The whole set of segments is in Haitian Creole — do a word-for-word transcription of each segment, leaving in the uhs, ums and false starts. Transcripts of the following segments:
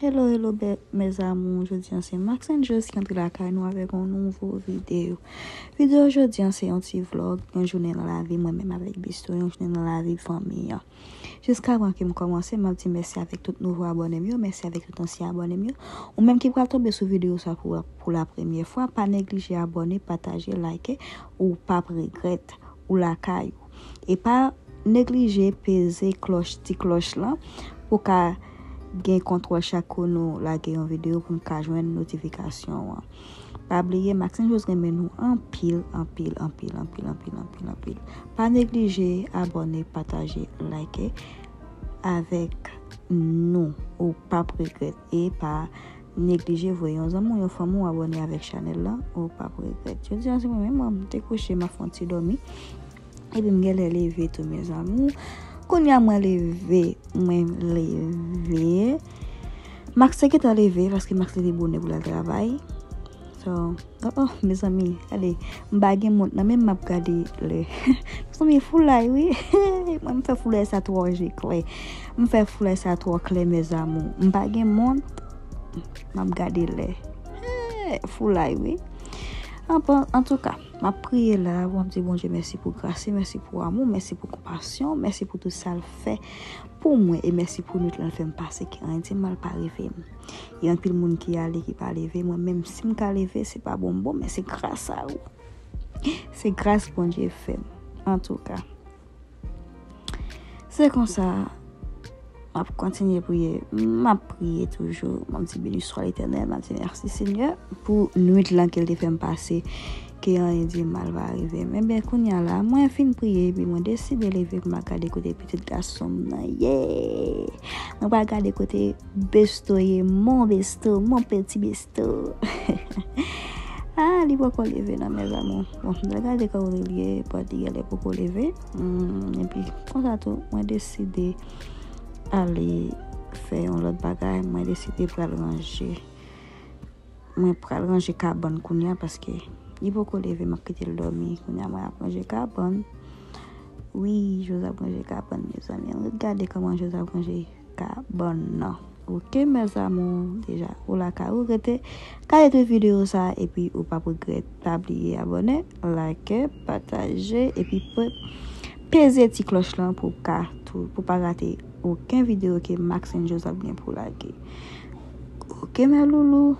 Hello, hello, be-, mes amours. Jodi an se Max and Joss ki antre lakay nou avèk yon nouvo videyo. Videyo jodi an se yon ti vlog, yon jounen nan lavi mwen menm avèk Bisto, yon jounen nan lavi fanmi an. Jiskavan ke m kòmanse, m ap di mèsi avèk tout nouvo abòne m yo, mèsi avèk tout ansyen abòne m yo. Ou menm ki pral tonbe sou videyo sa pou, pou la premyè fwa, pa neglije abòne, pataje, like, ou p ap regrèt, ou lakay ou. E pa neglije peze klòch, ti klòch lan, pou ka gen kontwòl chak kou nou lage yon videyo pou n ka jwenn notifikasyon an. Pa bliye, Max and Joss renmen nou anpil, anpil, anpil, anpil, anpil, anpil, anpil. Pa neglije abòne, pataje, like avèk nou. Ou p ap regrèt. E pa neglije voye yon zanmi w, yon fanmi w abòne avèk chanèl lan. Ou p ap regrèt. Jodi an se mwen menm, mwen, m te kouche, m ap fè yon ti dòmi. Epi m genlè leve tou, mes amours. Kounye a mwen leve, mwen leve. Max te gentan leve, paske Max leve bonè pou l al travay. So, oh, oh, mezanmi, gade, m pa gen mont nan, men m ap gade lè. Mezanmi, foulay, wi. Mwen, m fè foulay sa twò je klè. M fè foulay sa twò klè, mes amours. M pa gen mont, m ap gade lè. Hey, foulay, wi. Anpan, antouka, m ap priye la, m ap di Bondye mèsi pou gras li, mèsi pou amou, mèsi pou konpasyon, mèsi pou tout sa l fè pou mwen, e mèsi pou nwit lan l fè m pase, ke anyen di mal pa rive m. Gen anpil moun ki ale, ki pa leve. Mwen menm, si m ka leve, se pa bon m bon, men se gras a ou. Se gras Bondye fè m. Antouka, se konsa, m ap kontinye priye. M ap priye toujou. M ap di, beni swa Letènèl. M ap di, mèsi, Senyè, pou nwit lan ke l te fè m pase, ke anyen di mal pa rive m. Ebyen, kounye a la, mwen fin priye, epi mwen deside leve pou m al gade kote pitit gason m nan ye. Mwen pral gade kote Besto ye, mon Besto, mon peti Besto. Ah, li poko leve non, mes amours. Bon, m pral gade kòman li ye, pòt li genlè poko leve. Hmm, epi, konsa tou, mwen deside ale fè yon lòt bagay, mwen deside pral ranje. Mwen pral ranje kabann kounye a paske li poko leve, m ap kite l dòmi. Kounye a mwen ap ranje kabann. Wi, Jose ap ranje kabann, mezanmi. Ann ret gade kòman Jose ap ranje kabann nan. Ok, mes amours, deja, ou lakay ou, rete gade tout videyo sa, epi ou p ap regrèt. Pa bliye abòne, like, pataje, epi pe-, peze ti klòch lan pou ka tou, pou pa rate okenn videyo ke Max and Jose ap gen pou lage. Ok, mes loulous.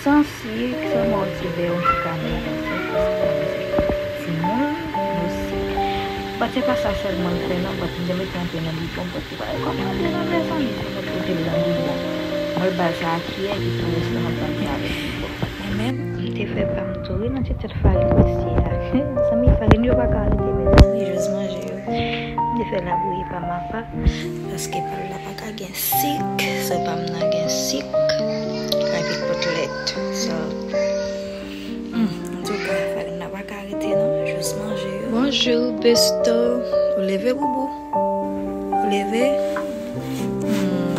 San sik, sèlman yon ti vè yon ti kanèl nan sèk, paske timoun, nou si. But se pa sa sèlman l fè non, but m te mete anpil nan bidon, but se pa kòm anpil nan vè zanmi, se mwen ki pote l nan bidon. Mwen l ba l sa a kiyè ki pou restoran pa di avèk li. Mwen menm, m te fè pa m tou wi nan ti tèt farin mesye a. Zanmi farin yo pa ka rete mezanmi, jis manje yo. M te fè labouyi pa m apa, paske pa l la pa ka gen sik, so pa m nan gen sik, avèk kotlèt. So, hmm, antouka, farin nan pa ka rete non, jis manje yo. Bonjou, besto. Ou leve, boubou? Ou leve? Hmm.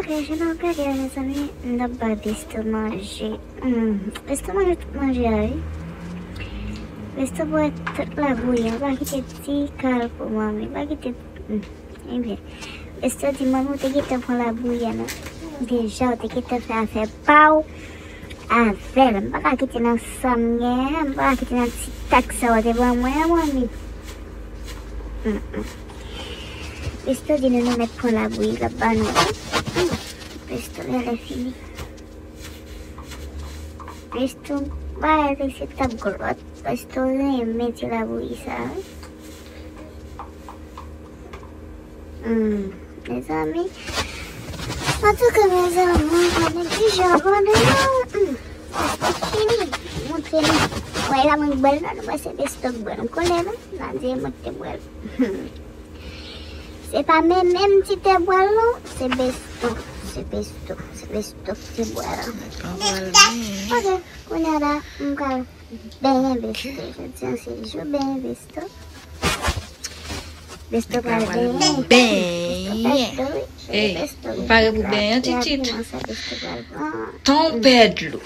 Gade, jan n ap gade a, mezanmi, m t ap ba Besto manje. Hmm, Besto manje tout manje a, wi. Besto bwè tout labouyi an, pa kite ti kal pou manmi, pa kite, hmm, ebyen. Besto di, "Manmi, ou te gentan pran labouyi a, non? Deja, ou te gentan fè afè pa w avè l. M pa ka kite nan sa m genyen an, m pa ka kite nan ti tak sa w te ban mwen an, manmi." Hmm, hmm. Besto di nou, nou mèt pran labouyi l ap ba nou an. Hmm. Besto genlè fini. Besto bay li se tap glòt. Besto renmen ti labouyi sa a. Hmm, mezanmi. Antouka, mezanmi, mwen pa neglije abòne non. Hmm. Besto fini. Montre nou. Wè la mwen bwè l non, nou wè se Besto k bwè l. M konnen non. Nan di mwen te bwè l. Hmm. Se pa menm menm ti te bwè l non, se Besto, se Besto, se Besto ki te bwè l. Mwen pa bwè l menm. Ok, kounye a la, m pral benyen Besto. Jodi a se jou benyen Besto. Besto pral benyen. Benyen. Besto pral benyen. Ey, ou pare pou benyen, Titit? Tan w pè dlo.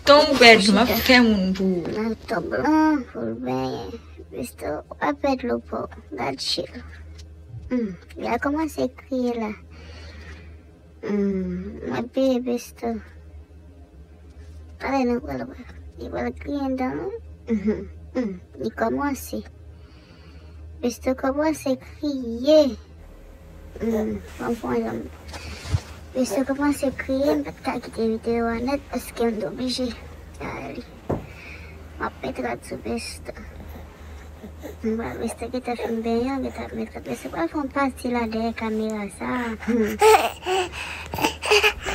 Tan w pè dlo, m ap fè moun pou ou. Nan to blan pou l benyen. Besto, w ap pè dlo pa w. Gad chil. Hmm, li a kòmanse kriye la. Hmm, m ap peye Besto. Talè nou pral wè. Li pral kriye andan nou. Hmm, hmm, li kòmanse. Besto kòmanse kriye. Hmm, ban m fè yon jan. Besto kòmanse kriye, m pa t ka kite videyo a nèt paske m t oblije ale. M ap met rad sou Besto. M wè Besto gentan fin benyen, gentan met rad. Besto pral fè yon pati la dèyè kamera sa a.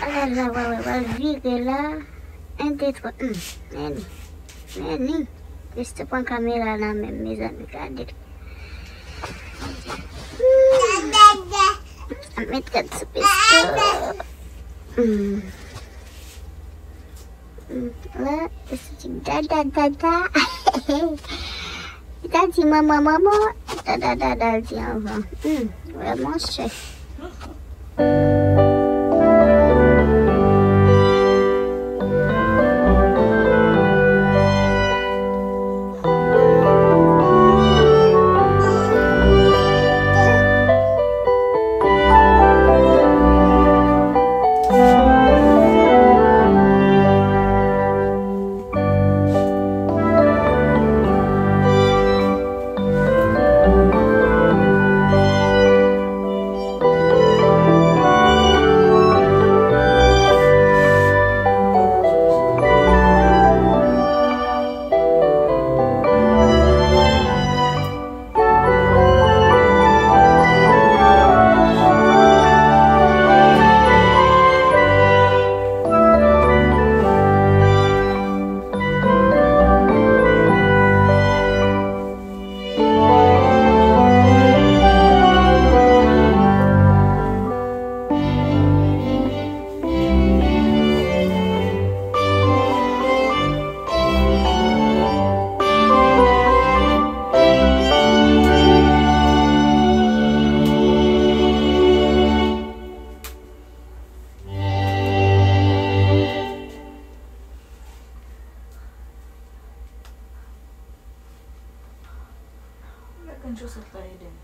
Alè la, wè, wè, pral vire la. En, de, twa. Hmm, men li. Men li. Besto pran kamera nan men m, mezanmi, gade. Hmm. Met rad sou Besto. Hmm. Hmm. La, Besto di dada, dada. Li ta di manman, manman. Dada, dada, l di anvan. Hmm. Wè, monchè. Mwen grenn chosèt la ede m.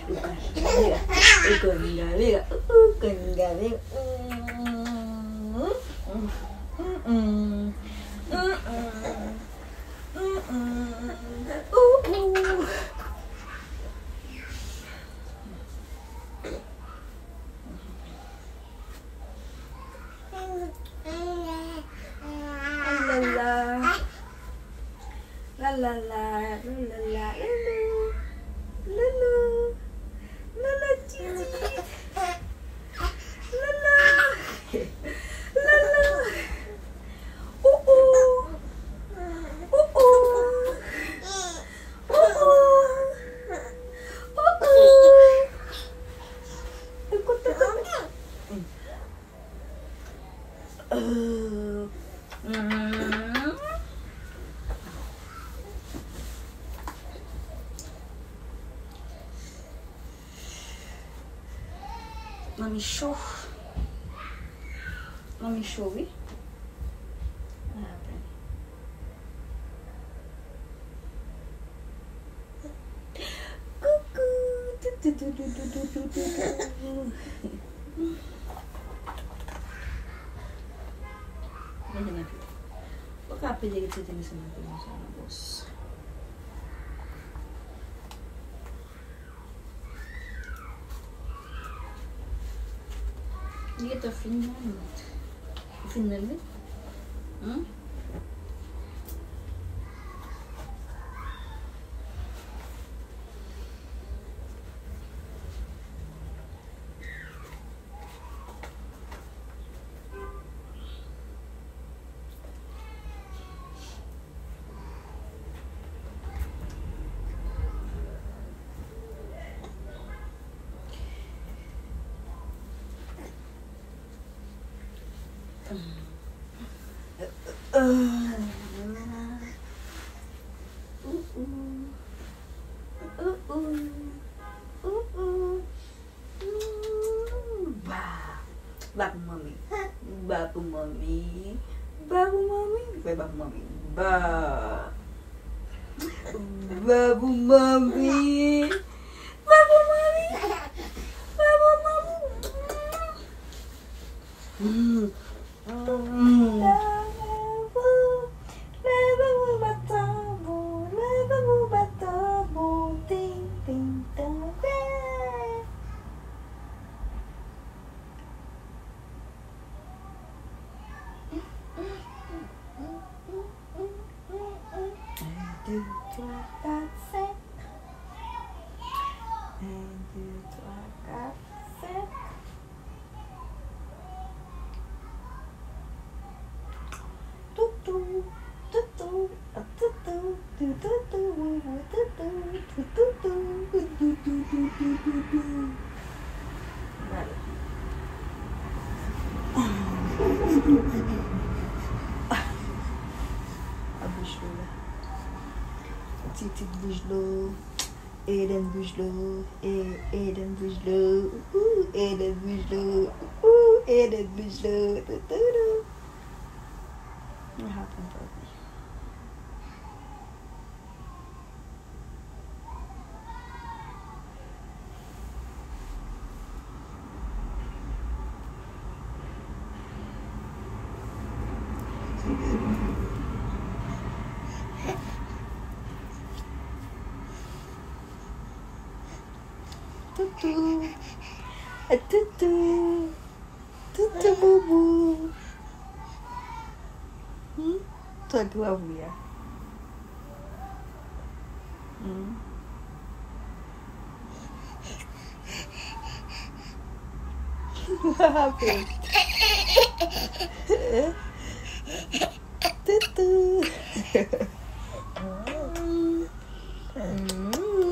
Mira, mira, mira, mira. La la la. La la la, la la la, loulou, loulou, loulou titi, loulou, loulou, ou ou, ou ou, ou ou, ou ou. Ekout, ekout. Euh, hmm. Manmi cho. Manmi cho, wi. What happened? Coucou. Tou, tou, tou. Mete nan pye. Ou ka pede retire mesye nan pye, mesye nan bòs. Li gentan fin, non? Ou fin menm, wi. Hum? Ba. Ba pou manmi. Ba pou manmi. Ba pou manmi. Fè ba pou manmi. Ba. Ba pou manmi. Ba pou manmi. Ba pou manmi. Mm. Mm. Leve w, leve w, bat tanbou, leve w, bat tanbou, ting, ting, tande. Un, deux, trois, quatre, cinq. Un, deux, trois, quatre, cinq. Toutou, toutou, toutou, toutou, toutou, toutou, toutou. Gade. A bouch lo la. Titit bouch lo. Eden bouch lo. E, Eden bouch lo. Ou, Eden bouch lo. Ou, Eden bouch lo. Toutoudou. What happened, puppy? Toutou. Toutou. Toutou boubou. Hmm? Twa grav wi a. Hmm. What happened? Toutou. Hmm. Hmm.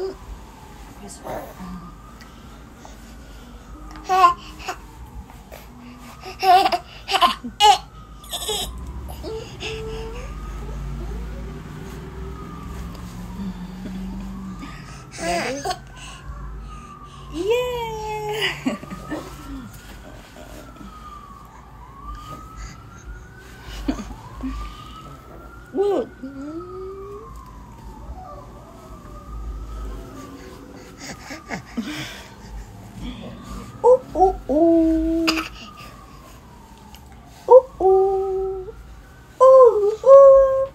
Yeah! Good. Ou, ou, ou. Ou, ou. Ou, ou.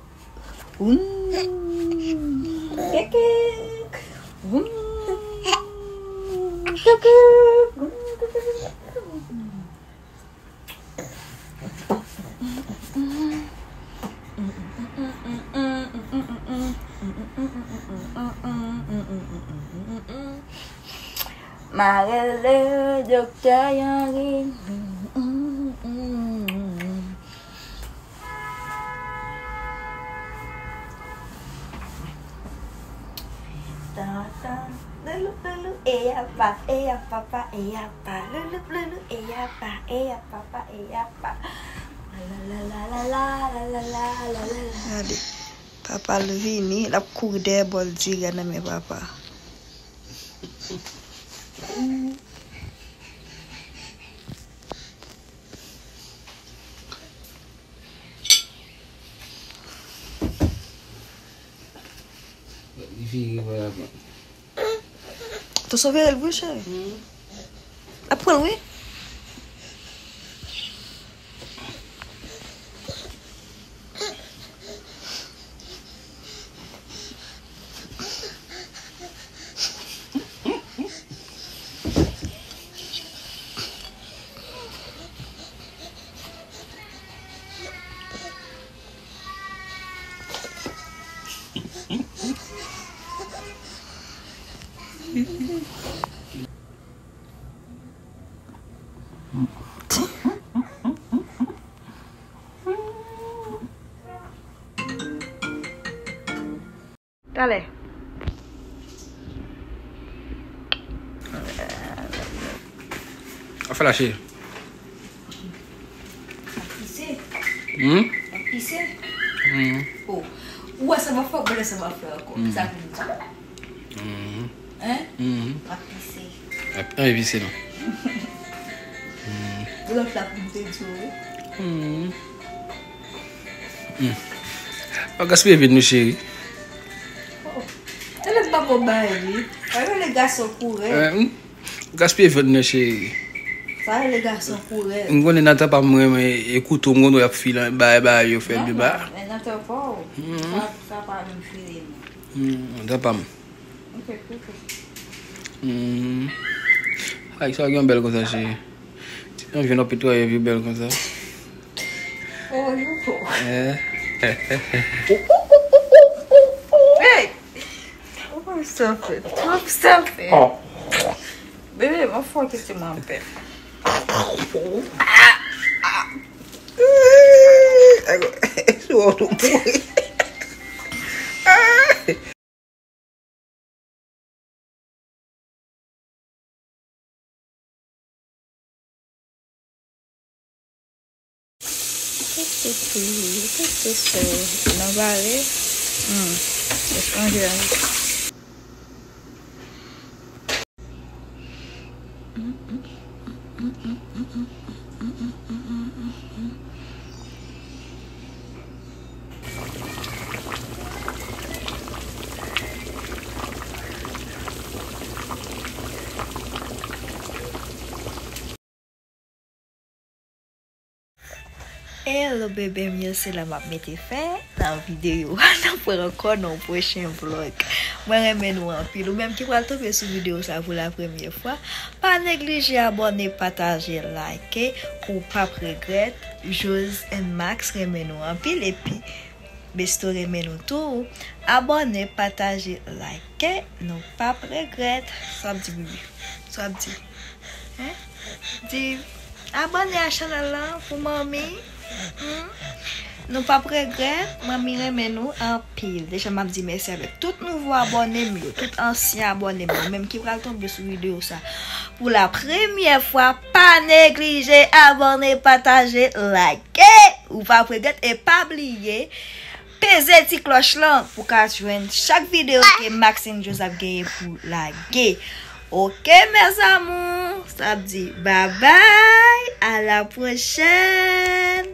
Oum. Kekek. Oum. Kekek. M a rele Doktè Henry. Tan, tan, loulou, loulou, e apa, e apa, pa, e apa, loulou, loulou, e apa, e apa, pa, e apa. La, la, la. Gade, papa l vini, l ap kouri dèyè bòl diri a nan men papa. Li vire bò la pran. Tou sove l vre, cheri. L ap pran l, wi. Talè. Afè la, cheri. Ap pise. Hmm? Ap pise. Hmm. Oh. Ou wè sa m ap fè, ou wè sa m ap fè ankò. Hmm. Sa pou m di. Hmm. Hein? Hmm. M ap pise. Ap, an pise non. Hmm. Lòt la pou m te di w, wi. Hmm. Hmm. Pa gaspiye vin nou, cheri. Oh. Tande m pa bon bagay, wi. Pa rele gason kourè. Eh, hmm. Gaspiye vin nou, cheri. Sa rele gason kourè. M konnen nan tan pa m renmen e kouto, m konnen y ap file bay, bay yo fè de ba. Men nan tan pa w. Hmm. Sa, sa pa menm file, non. Hmm, nan tan pa m. Ok, ok. Hmm. Ay, sa gen bèl konsa, cheri. Ti jan jwenn lòpitay, yo vin bèl konsa. Oh, you go. Eh. Hey! Oh, stop it. Stop, stop it. Bebe, mwen fò kite mwen anpè. Ah, ah. Ay, sou wout ou pouri. Ah. Tout, tout, tout, tout, tout sa nan vale. Hmm. Yo chanje la. Hello bebe m yo, se la m ap mete fen nan videyo a. N ap wè ankò nan yon pwochen vlog. Mwen renmen nou anpil. Ou menm ki pral tonbe sou videyo sa pou la premyè fwa, pa neglije abòne, pataje, like, ou p ap regrèt. Jose and Max renmen nou anpil, epi Besto renmen nou tou. Abòne, pataje, like, nou p ap regrèt. Sa w ap di, bebe? Sa w ap di? Hein? Di abòne a chanèl lan pou manmi. Hmm? Nou p ap regrèt, manmi renmen nou anpil. Deja m ap di mèsi avèk tout nouvo abòne m yo, tout ansyen abòne m yo, menm ki pral tonbe sou videyo sa pou la premyè fwa, pa neglije abòne, pataje, like. Ou p ap regrèt, e pa bliye peze ti klòch lan pou ka jwenn chak videyo ke Maxine Joseph genyen pou lage. Ok, mes amours, sa ap di babay, a la pwochèn.